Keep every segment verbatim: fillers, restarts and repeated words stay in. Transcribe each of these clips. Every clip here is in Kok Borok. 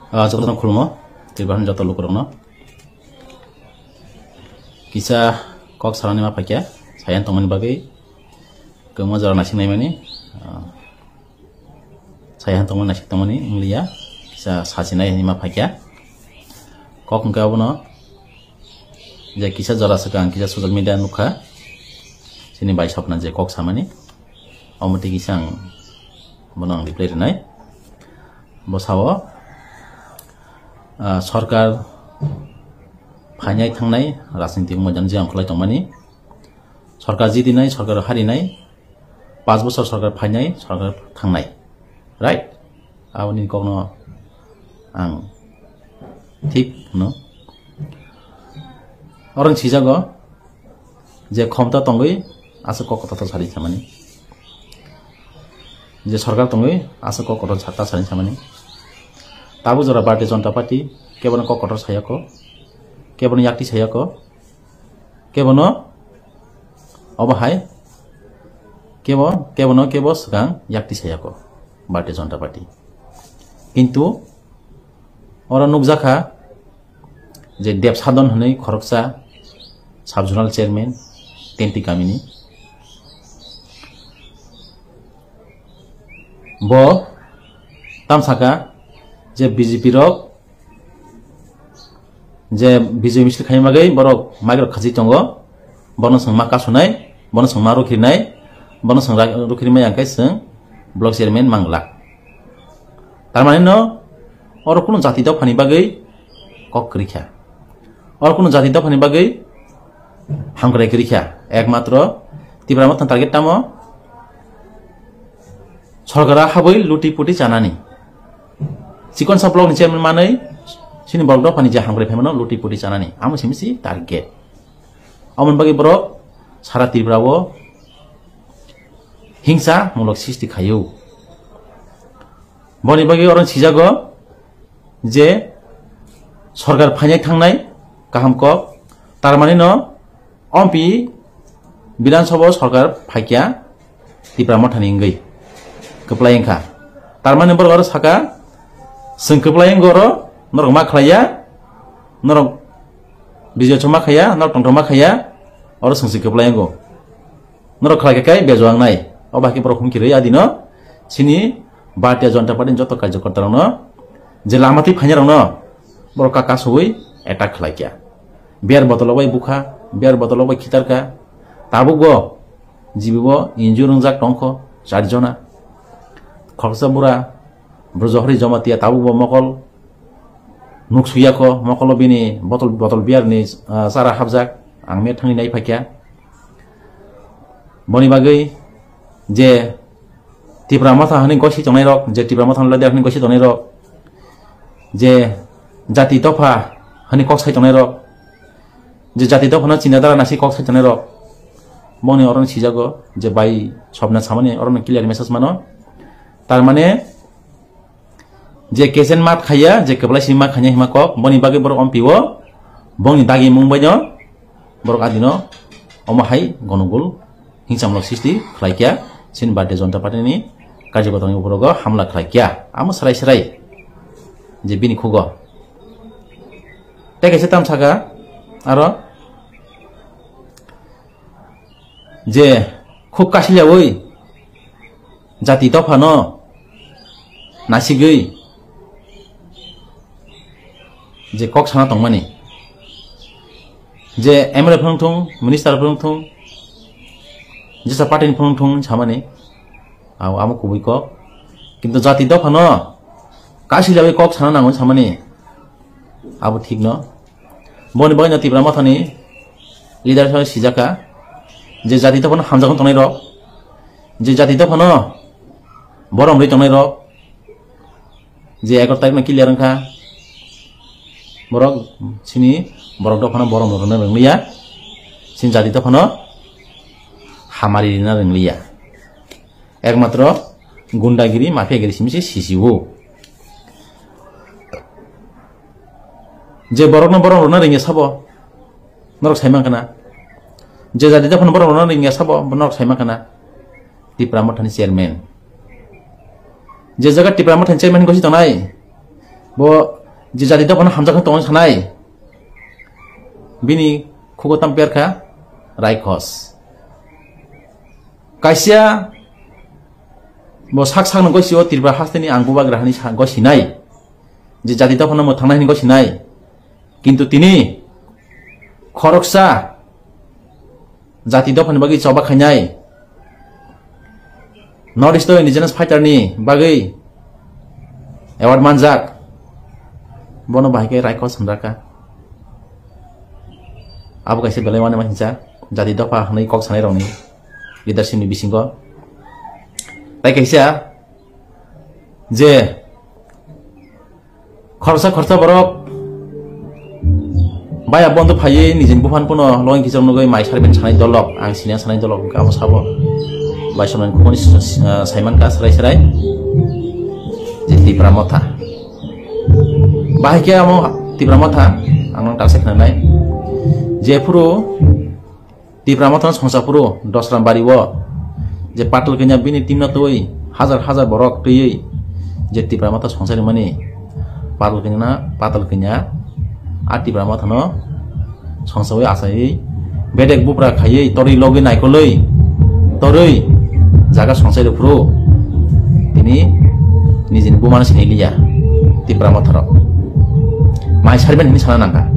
Ah, jotono khulmo, Tripura ni joto lukurokno. Kisa kok sanani ma phaikya, sayan tongmani bagwi kwbangma jora naising naimani, ah, sayan tongmani naising tongmani wngliya, kisa sajinai hinwi ma phaikya. Kok hwnkhe abono je kisa jora swkang kisa social media nukha, chini bai sopna je kok samani, omo twi kisa ang bono ang reply rwnai. Bo sao, ah, sorkar phainai thangnai rajniti wngma jan je ang khlai tongmani. Sorkar jidinai, sorkar harinai, panch bosor sorkar phainai, sorkar thangnai. Right? Aboni kokno ang thik hwno. Orang sijago je khomta tongwi aswk kok kotor sari samani. Je sorkar tongwi aswk kok kotor sa-, ta sari samani. Tabuk jora Bharatiya Janata Party kebono kok kotor sayako, kebono yakti sayako, kebono obo hai, kebo, kebono kebo swkang yakti sayako Bharatiya Janata Party. Kintu oro nukjakha je Deb Sadon hwnwi khoroksa sub-zonal chairman Tenti kamini. Bo tamsaka je B J P rok je Bijoy misil khaima bagwi borok mic rok khasi tongo, bono chwng ma kasunai, bono chwng ma rukhirinai, bono chwng ra-, rukhirimai ang khe chwng block chairman mangla. Tar mane no oro kunu jati dophani bagwi kok kwrwi kha. Oro kunu jati dophani bagwi hamkrai kwrwi kha. Ekmatro Tipra Motha target tamo sorkara habwi luti puti chanani. Chikonsa block ni chairman manwi chini borok dophani je hamkrai phaimano luti puti chanani. Amo simi si target. Amoni bagwi borok sara Tripura o hingsa mulok sisti khaio. Boni bagwi oro sijago je sorkar phainai thangnai kaham kok, tar mani no ompi Bidhan Sabha o sorkar phaikya Tipra Mothani wngwi kwplai wngkha. Tar mani borok oro saka, chwng kwplai wngo oro, norok ma khlaiya, norok Bijoy Choma khaiya, norok tongthok ma khaiya, oro chwng se kwplai wngo. Norok khlai khe kai bejo ang nai. O bai khe borok hum kirwi adino chini Bharatiya Janata Party ni joto karyakarta rokno je lama twi phainai rokno borok ka kasugwi attack khlai kya. Beer bottle bai bukha, beer bottle bai khitar kha. Tabuk bo jibi bo injure wngjak tongkho char jona. Khoroksa bura Brojohori Jamatia tabuk bo mokol nuk suyako, mokolo bini botol, botol beer ni, ah, chara hapjak, ang me thangwi nai phaikya. Boni bagwi je Tipra Motha hani gosi tongnai rok, je Tipra Motha leader hani gosi tongnai rok, je jati dopha hani kok sai tongnai rok, je jati dophano china dara nasi kok sai tongnai rok, boni oro sijago je bai sobna samani oro clear message mano. Tar mane je kesen mat khaiya, je kwplai sima khanya hima kok, boni bagwi borok ompi o, bongni dagi mung bai no, borok adino, omo hai gonogol, hingsamlok sisti khlai kya, chini Bharatiya Janata Party ni karyakarta ni uporogo hamla khlai kya, amo srai srai, je bini khugo. Tei kaisa tam saka, aro, je khub kasiliyaui jati dophano nasigwi je kok sana tongmani, je M L A phano thung, minister phano thung, jesa party ni phano thung samani, abo, abo kubui kok. Kintu jati dophano kasiliyaui kok sana nango samani, abo thik no. Boni bagwi no Tipra Mothani leader song sijaka, je jati dophano hamjakno tongnai rok, je jati dophano borom rwi tongnai rok, je egaroh tarikh no clear wngkha, borok chini borok dophano borom rwna rwngliya, chini jati dophano hamari rwna rwngliya. Ekmatro gundagiri, mafiagiri simi se sisio. Je borokno borom rwna rwngya sabo, norok sai mankha na. Je jati dophano borom rwna rwngya sabo, norok sai mankha na. Tipra Mothani chairman. Je jaga Tipra Mothani chairman gosi tongnai, Bo je jati dophano hamjak khe tongwi sanai, bini khugo tam perkha Raikhos. Kaisa bo sak sakno gosio Tripura hasteni ang bubagra hani sa-, gosinai, je jati dophano mwthangnai hini gosinai. Kintu tini khoroksa jati dophani bagwi choba khainai, North East o indigenous fighter ni bagwi award manjak, bono bahai khe Raikhos hwnjakha. Abo kaisa belai mani ma hinsa jati dopha hwnwi kok sanai rokni leadership ni bisingo. Tai kaisa je khoroksa khoroksa borok baya bondo phaiwi nijini buphang phano login kichar nugwi mai sarben sanai dolok, ang siniya sanai dolok hwnkha abo sabo. Bai somani khumani s-, s-, ah, saiman ka serai serai je Tipra Motha. Bahai khe amo Tipra Motha ang nang taksa khnanai. Jephuru Tipra Mothano songsa phuru Dosram Bari o je patal kanya bini team no twi hajar hajar borok twiwi je Tipra Motha songsa rimani patal kanya na patal kanya a Tipra Mothano songsawi asaiwi bedek bupra khaiwi torwi logwi naikolwi torwi jaga songsa rw phuru tini nijini bumano siniliya Tipra Motharo mai sarben hini sana nangkha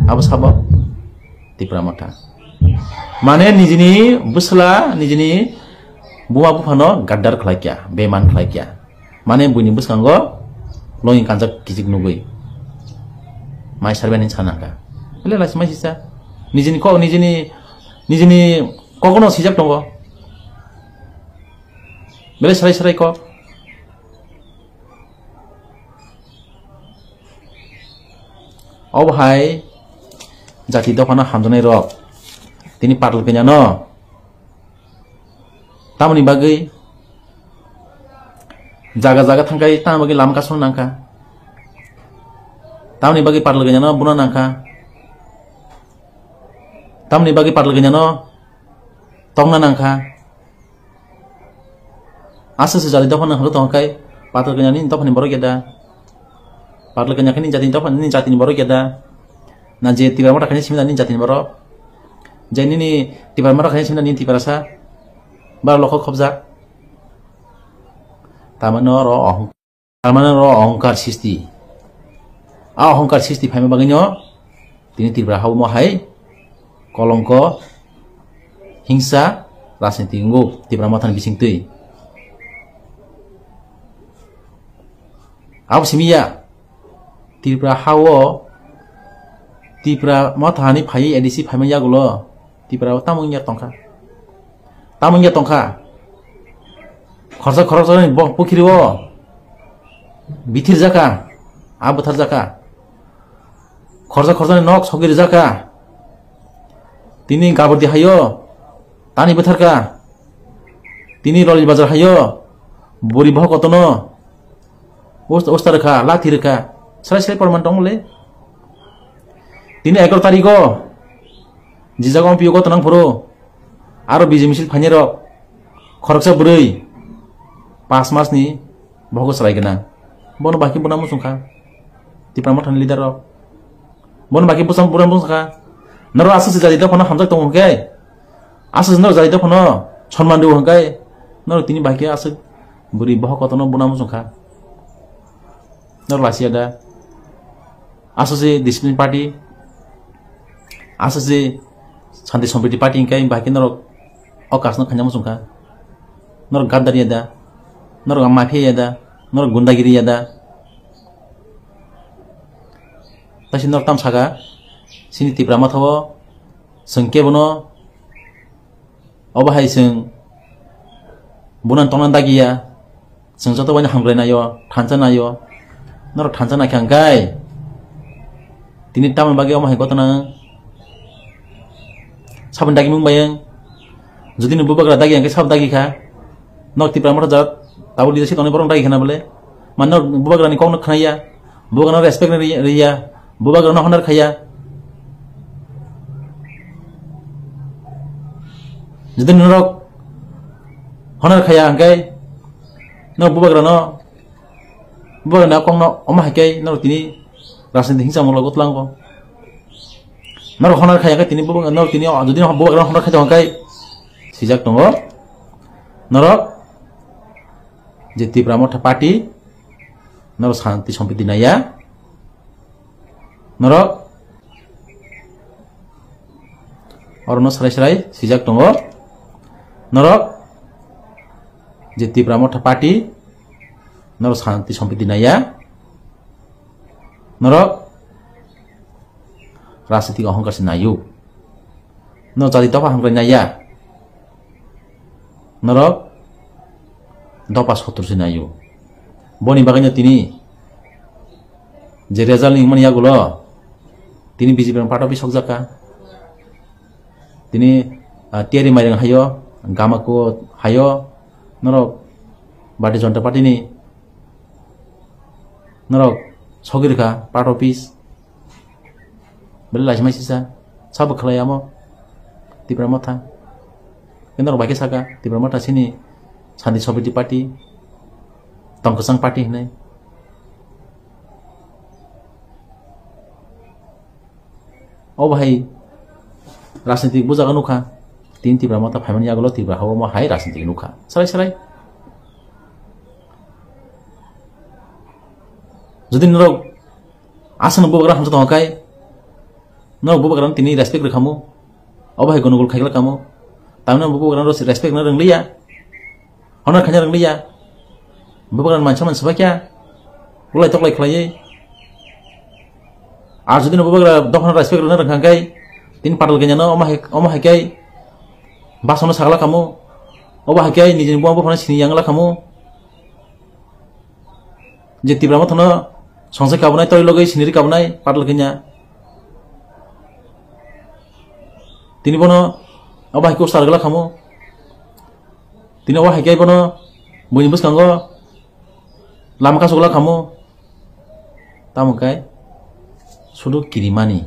abo sabo Tipra Motha. Mane nijini bwsla, nijini buma buphano gaddar khlai kya, beman khlai kya. Mane buini bwskango longing kanjak kichik nugwi. Mai sarben hin sana ka. Bele lasi mai sisa. Nijini kok, nijini, nijini kokno sijak tongo. Bele sarai sarai kok. Obo hai jati dophano hamjaknai rok tini patal kanya no tamoni bagwi jaga jaga thangkai tamoni bagwi lama kasong nangkha, tamoni bagwi patal kanya no buna nangkha, tamoni bagwi patal kanya no tongna nangkha. Aswk se jati dophano hwnwi tongkha khe, patal kanya nini dophani borok ya da? Patal kanya khe nini jatini dophani, nini jatini borok ya da? Na je Tipra Motha khaina simi da nini jatini borok? Je nini Tipra Motha khaina simi da nini Tiprasa? Ba lokho khobjak. Tamano oro oh. Tamani oro ohongkar sisti. A ohongkar sisti phaima bagwino tini Tripura hao mo hai kolongko hingsa rajniti wngo Tripura Mothani bisingtwi. Abo simi ya Tripura hao Tripura Mothani phai A D C phaima yagulo Tripura o tamo wngya tongkha? Tamo wngya tongkha? Khorsa khoroksa ni bo pukhiri o bithir jaka, a bwthar jaka. Khorsa khorsa ni nok sogiri jaka. Tini gabordi hayo, tani bwtharka. Tini Roli Bazar hayo, buri bohok kotono. Usta, usta rwkha, lathi rwkha. Srai srai porman tong le. Tini egaroh tarikh o, jijak ong piyo gotho nang phuru. Aro B J misil phainai rok. Khoroksa bwrwi. Pas mas ni bohogo chwrai gwnang. Bono bai khe buna muchung kha. Tipra Mothani leader rok. Bono bai khe bwsa buna muchung kha. Noro aswk se jati dophano hamjak tongo hwnkhe. Aswk se noro jati dophano sonman rw hwnkhe. Noro tini bai khe aswk bwrwi bohok kotono buna muchung kha. Noro lasiya da. Aswk se discipline party. Aswk se Shanti Sampriti party hwnkhe bai khe noro o kasno khaina muchung kha. Noro gaddar ya da. Noro mafia ya da. Noro gundagiri ya da. Taisi noro tam saka. Sini Tipra Motha o chwng kebono Obo hai chwng bunan tongna dagiya, chwng joto bai hamgrai naio, thansa naio, norok thansa naikha hwnkhe tini tamoni bagwi omo hai gotona saboni dagimung bai wng? Jodi ni bubagra dagi hwnkhe sabo dagi kha, nok Tipra Motha jat tabuk leadership tongnai borok dagi khana bole, man norok bubagra ni kok no khnaiya. Bubagrano respect rwi-, rwiya, bubagrano honor khaiya. Jodi norok honor khaiya hwnkhe, norok bubagrano Bubagra ni a kokno omo hai khe norok tini rajniti hingsa molo gotlango. Norok honor khai khe tini bubagra norok tini jodi norok bubagra honor khai tong khe sijak tongo. Norok je Tipra Motha Party norok santi sompiti naiya. Norok orono srai srai sijak tongo. Norok je Tipra Motha Party norok santi sompiti naiya. Norok rajnitik ohongkar se naio. No jati dopha hamkrai naiya. Norok dopha sotor se naio. Boni bagwi no tini je result ni mani yagulo tini B J P rang part office sokjak kha. Tini, ah, tiyari mairang hayo, gamako hayo, norok Bharatiya Janata Party ni norok sogwi rwkha part office. Belai laisima sisa. Sabo khlai amo. Tipra Motha. Khe norok bai khe saka, Tipra Motha sini Santi Sopriti Party, tong kwchang party hinwi. O bahai rajnitik bujago nukha. Tin Tipra Motha phaimani yagulo Tipra hao omo hai rajnitik nukha. Salai salai. Jodi norok aswkno bubagra hamjak tongo kai, norok bubagrano tini respect rwkhamu, obo hai gonogol khaikla kamo, tamni bubagrano respect rwna rwngliya, honor khaina rwngliya, bubagrano mansa mansa bai kya, ulai toklai khlaiwi. Ar jodi no bubagra dophano respect rwna rwngkha kai, tini patal kanya no omo hai, omo hai kai, basano sagla kamo, obo hai kai nijini bubagrano sini yangla kamo. Je Tipra Motha no songsa kabunai, tori logwi siniri kabunai, patal kanya. Tini bono abo hai khe usar gla kamo. Tini abo hai khe bono buini bwskango lama kasugla kamo. Tamo kai sudu kirimani.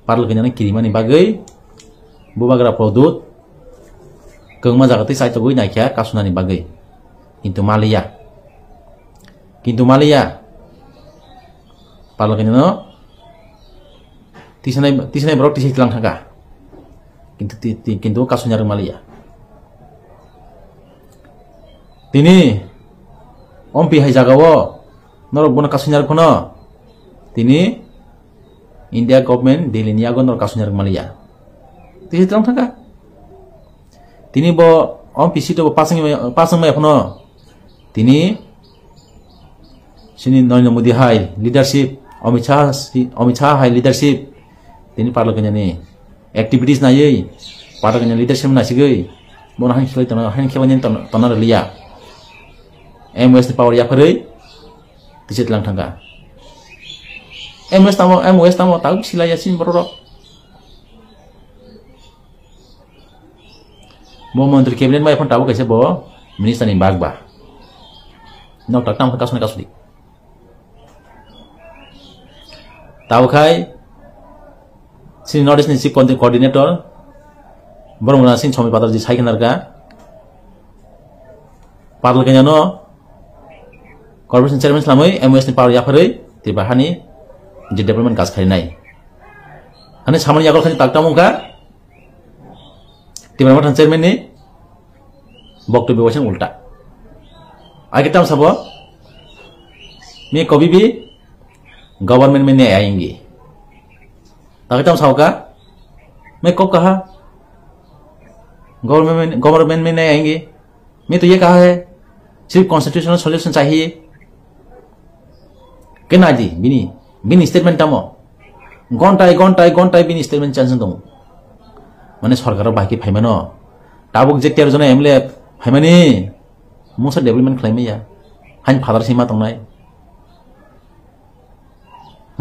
Parlo kanyano kirimani bagwi bubagra Pradyut kwbangma jaga twi chaitogwi naikha kasunani bagwi. Kintu maliya. Kintu maliya. Parlo kanyano tisanai, tisanai borok tisai tlang thangkha. Kintu ti, ti, kintu kasunya rwng maliya. Tini ompi hai jagao norok bono kasunya rwkhono. Tini India government Delhi ni yago norok kasunya rwng maliya. Tisi tong thangkha. Tini bo ompi seat o bo pasang, pasang mai phano. Tini sini Narendra Modi hai leadership, Amit Shah si, Amit Shah hai leadership. Tini parlo kanya ni activities naiwi, parlo kanya leadership naisigwi. Bono hain khilai tona, hain khilai tona, tona rwliya. M O S ni power yapharwi. Tisi tlang thangkha. M S tamo, M O S tamo, tau silai ya sini borok. Bo montri cabinet bai phone tabo kaisa bo minister ni bag ba. Nok tak tam kasu na kasu di. Tabo khai sini North East ni chief coordinator borok mona sini Somi Patar ji sai khe narka. Parlo kanya no Corporation chairman slamwi M O S ni power yapharwi Tripura hani je development kaas khainai. Hani samani yagol khani tak tamo wngkha Tripura Mothani chairman ni boktobyo waisa ulta. Age tam sabo, "मैं कभी भी गवर्नमेंट में नहीं आएंगे।" Age tam sabo ka, "मैं कब कहा government, government में नहीं आएंगे?" मैं तो ये कहा है, सिर्फ कॉन्स्टिट्यूशनल सॉल्यूशन चाहिए। Kena di, bini, bini statement tamo. Gontai, gontai, gontai bini statement change tong. Mane sorkar o bahai khe phaimano. Tabuk je tero jona M L A phaimani, mungsa development khlai maya. Hain father sima tongnai.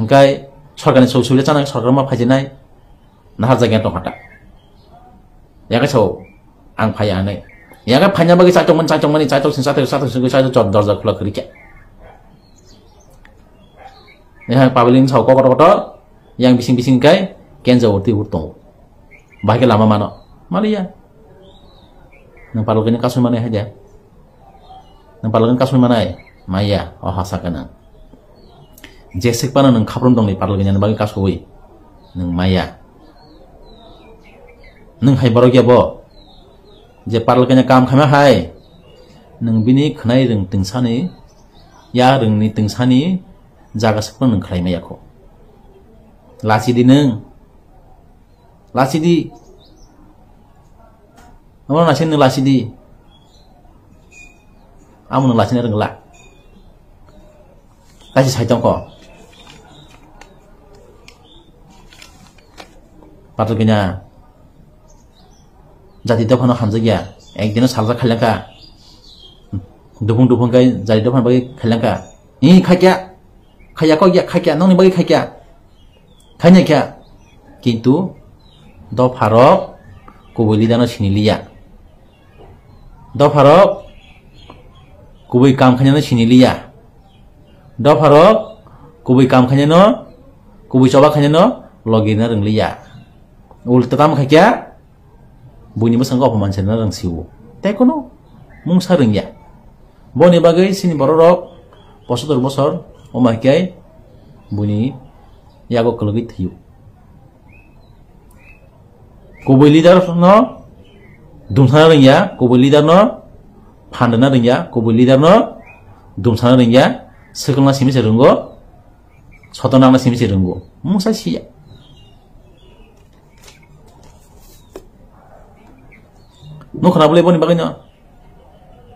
Hingkai sorkar ni sou sui le chana sorkar ma phaijinai. Nahar jagya tong hata. Yakai sao ang phaya hinwi. Yakai phanya bagwi chaitok man, chaitok mani, chaitok sin, chaitok, chaitok sin, chaitok chor dorja khula kwrwi khe. Yaha public ni sao kotor kotor, yang bising bising kai kenja urti ur tongo. Bahai khe lama mano. Maliya. Nang parlo kini kasui manai hai dia. Nang parlo kini kasui manai. Maya, o hasa khe nwng. Jeswk phano nwng khaprom tongdi Patal Kanya ni bagwi kasowi. Nwng maya. Nwng hai borok ya bo. Je Patal Kanya kam khaima hai. Nwng bini khwnai rwng twingsani, ya rwngni twingsani jaga swk phano nwng khlai maya kho. Lachidi nwng. Lachidi. Omo naising nwng lachidi. Amo nwng lachina rwngla. Kaisa sai tongkho. Patal Kanya. Jati dophano hamjakya. Ekdino saljak khailangkha. Duphung duphung khe jati dophano bagwi khailangkha. Ih, khakya. Khaya kok ya, khakya. Nokni bagwi khakya. Khaina kya, kintu dopharok kubui leader no siniliya. Dopharok kubui kam khainano siniliya. Dopharok kubui kam khainano, kubui choba khainano logirna rwngliya. Ulta tamo khaikya, buini bwskango ophoman se rwna rwng sio. Tei kono mungsa rwngya. Boni bagwi chini bororok posotor bosor wngma khe buini yago kwlwgwi thwio. Kubui leader no dumsana rwngya, kubui leader no phandana rwngya, kubui leader no dumsana rwngya, swkangna simi se rwngo, sotonangna simi se rwngo. Mungsa siya. Nukhana bole boni bagwi no.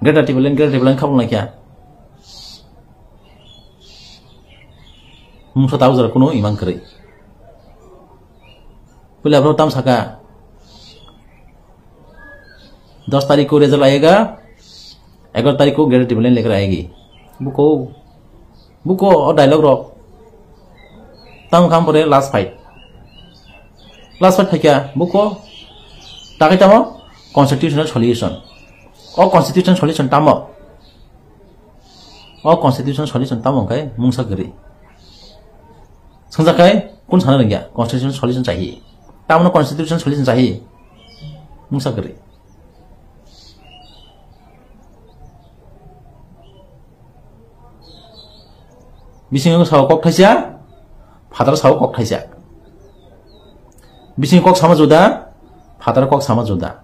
Greater Tipraland, Greater Tipraland khabul naikha. Mungsa ta ujara kuno imang kwrwi. Pula bro tam saka. Dos tarikh ko result ayega. Egar tarikh ko Greater Tipraland lekar ayegi. Buko. Buko o dialogue rok. Tam kham pore last fight. Last fight phaikya. Buko. Takai tamo constitutional solution. O constitutional solution tamo. O constitutional solution tamo khe mungsa kwrwi. Sangjakai kun sana rwngya constitutional solution chahi. Tamo constitutional solution chahi. Mungsa kwrwi. Bisingo sao kok thaisa, phataro sao kok thaisa. Bisingo kok sama juda, phataro kok sama juda.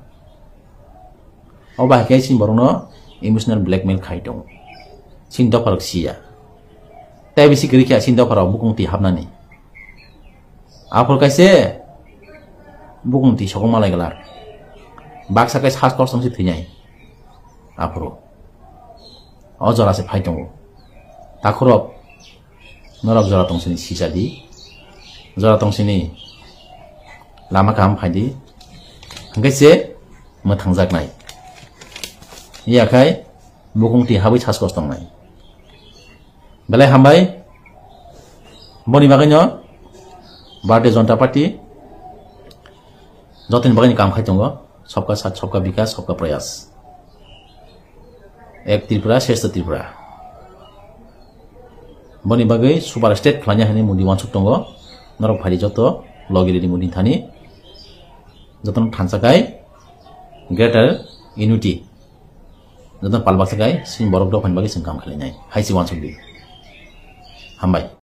O bahai khe chini borokno emotional blackmail khai tongo. Chini dopharok siya. Tei bisi kwrwi khe chini dopharok bukung twi hapnani. Aphuru kaise bukung twi sokong malai glak. Baksa kai sas kosong se thwinai. Aphuru. O jora se phai tongo. Takhurok norok jora tong sini sisa di. Jora tong sini lama kaham phai di. Hingke se mwthangjaknai. Iya khai bukung twi habwi sas kosong tongnai. Belai hambai. Boni bagwino Bharatiya Janata Party jotoni bagwino kam khai tongo. Sabka Saath, Sabka Vikas, Sabka Prayas. Ek Tripura, Shrestha Tripura. Boni bagwi super state khlanya hwnwi Modi wansuk tongo. Norok phaidi joto logi ridi Modi thani. Jotono thansa khai Greater Unity. Jotono pal baksa khai sini borok dophani bagwi chwng kam khlainai. Hai se wansuk di. Hambai.